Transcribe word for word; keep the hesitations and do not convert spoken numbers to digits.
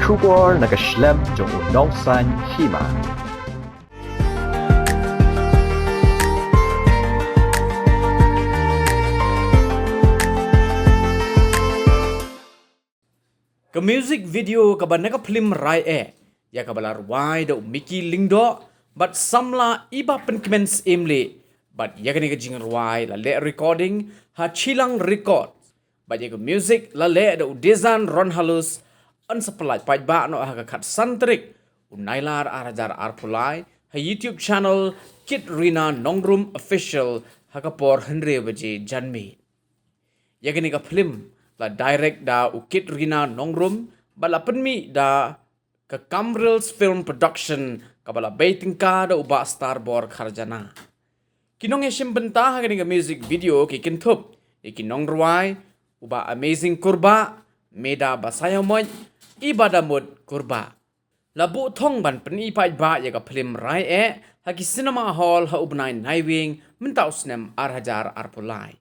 Khubor na ka shlem jong u nongsan hima. Ka music video kaba na ka phlim Rai Eh, ïa kaba la rwai da u Mickey Lyngdoh bad samla i Bah Pynkmen Syiemlieh, bad ïa kane ka jingrwai la leh recording ha Chilang Records, bad ïa ka music la leh da u Dizan Ronhalus. Yn sa pyllait paidbah noh ha ka khatsan tarik u Nailar ar hajar arphew lai ha YouTube channel Kit Rina Nongrum Official ha ka por hynriew baje janmiet. Ïa kane ka phlim la direct da u Kit Rina Nongrum bad la pynmih da ka Kamrils Film Production kaba la bei tyngka da u Bah Starbor Kharjana. Ki nongïashim bynta ha kane ka music video ki kynthup ïa ki nongrwai, u Bah Amazing Kurbah, Meda Basaiawmoit, Ibadamut Kurbah. La buh thong ban pyni paidbah ïa ka phlim Rai Eh ha ki cinema hall ha u bnai Naiwieng mynta u snem ar hajar arphew lai.